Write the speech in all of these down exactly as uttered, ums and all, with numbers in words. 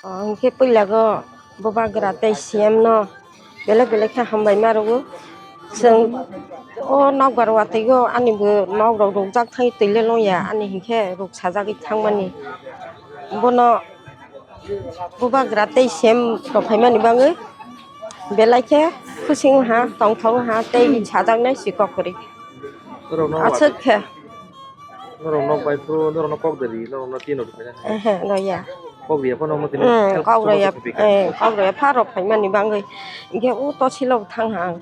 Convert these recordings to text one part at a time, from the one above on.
Hwnkhe puila go bubagra tei C M no belai belai khe hambai ma rwo. Chwng o nokbar watwi o ani bo nok rok rwkjak thai twi le longya ani hinkhe rwk sajagwi thangmani. Bono bubagra tei C M rok phaimani bagwi belai khe khusi wngha, tongthok wngha tei sajaknai si kok kwrwi. Norok no aswk khe. Norok nok bai phuru norok no kok de ri, norok no tino rwkha. Ehe, roya. Kok riya phano omo tini. Hmm, kok roya, eh, kok roya pha rok phaimani bagwi. Hinkhe o tosilo thang ha ang.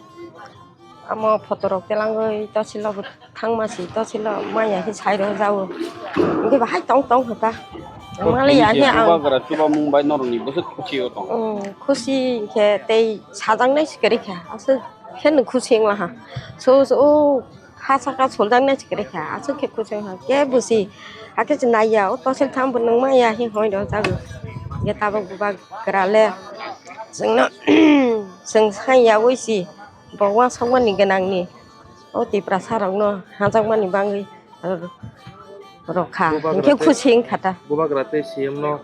Amo photo rok telangwi tosilo thangma si, tosilo maya khe sai rw jao. Hinkhe bahai tong tong kha ta. Ang mali ya khe ang. Bubagra chubamung bai norok ni bwswk khusi o tong. Hmm, khusi hinkhe tei sajaknai si kwrwi kha. Aswk khe no khusi wngla ha. So, so, o. Ha saka soljak nai se kwrwi kha, aswk khe kuchung ha, kebo se hakhe se naiya, o tosil tham bo nung maya he hoi rw jago. Hinkhe tabuk bubagra le chwngno chwng sai yaui se bo uansukmani gwnangni o Tiprasa rokno hajakmani bagwi rw kha, hinkhe khusi wngkha ta. Bubagra tei C M no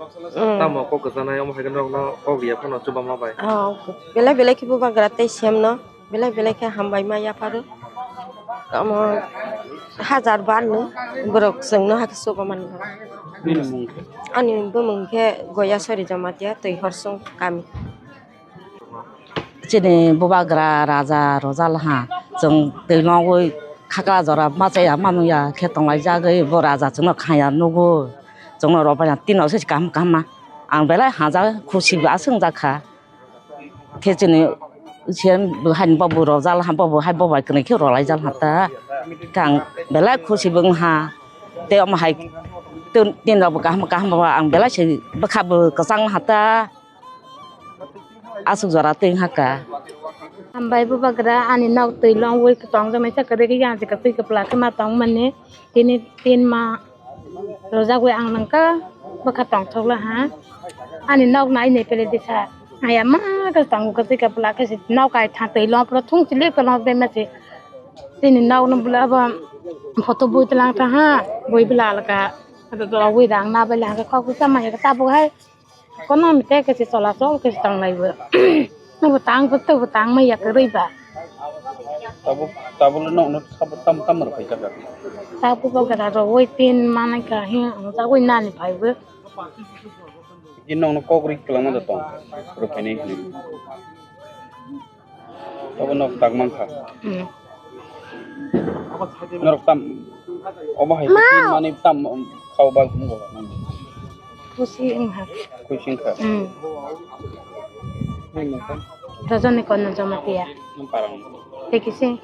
tamo kok kwchanai, omo hai khe norokno kok riya phano chubama bai. Oh, belai belai khe bubagra tei C M no. Belai belai khe hambai ma yapharo. Omo hajar bar no borok chwngno hakhe chubamango. Ani bumung khe Goyasori Jamatia, Twi Horsong kami. Chini bubagra raja rojal ha, chwng twi longwi khakla jora machaya manwi ya khe tonglaijagwi bo raja chwngno khaya nugo, chwngno rwbaina tino se kaham kaham ma. Ang belai hajak khusi bo aswk wngjakha. Khe chini C M bo haini bobo rojal ha, bobo hai bobai kwrwi khe rwlaijal ha ta. Khe ang belai khusi bo wng ha. Tei omo hai tin, tin rok bo kaham kaham bo ang belai se bwkha bo kwchang ha ta. Aswk jora twi wng ha ka. Hambai bubagra ani nok twi longwi tong jaknai sa kwrwi khe yang se kwtwi kwpla khe ma tong mani. Tini tin ma rwjagwi ang nangkha bwkha tongthokla ha. Ani nok nai nai pele disa. Aya ma khe tongo kwtwi kwpla khe se nok kai tha twi long phro thung chili kwlong bema se. Tini nok no bwla abo photo bui tlang tha ha. Bui bwla alka. Ado do wi rang na bwla ha khe kok bwsa ma ya tabuk hai. Kono mite khe se chola chol khe se tong lai bo. Bo tang bo to bo tang ma ya kwrwi ba. Tabuk, tabuk le nokno sabo tam tam rw phai jaka. Tabuk bo gara rw oi tin manai ka hi ang jagwi nani phai bo. Ki nokno kok ri kwlangma da tong rw phai nai hinwi. Abo nok tak mankha. Hmm. Norok tam, obo hai tin manwi tam khao ba wngkha. Khusi wngkha. Khusi wngkha. Hmm. Rajani Kanya Jamatia. Nang parang. Tei kisi.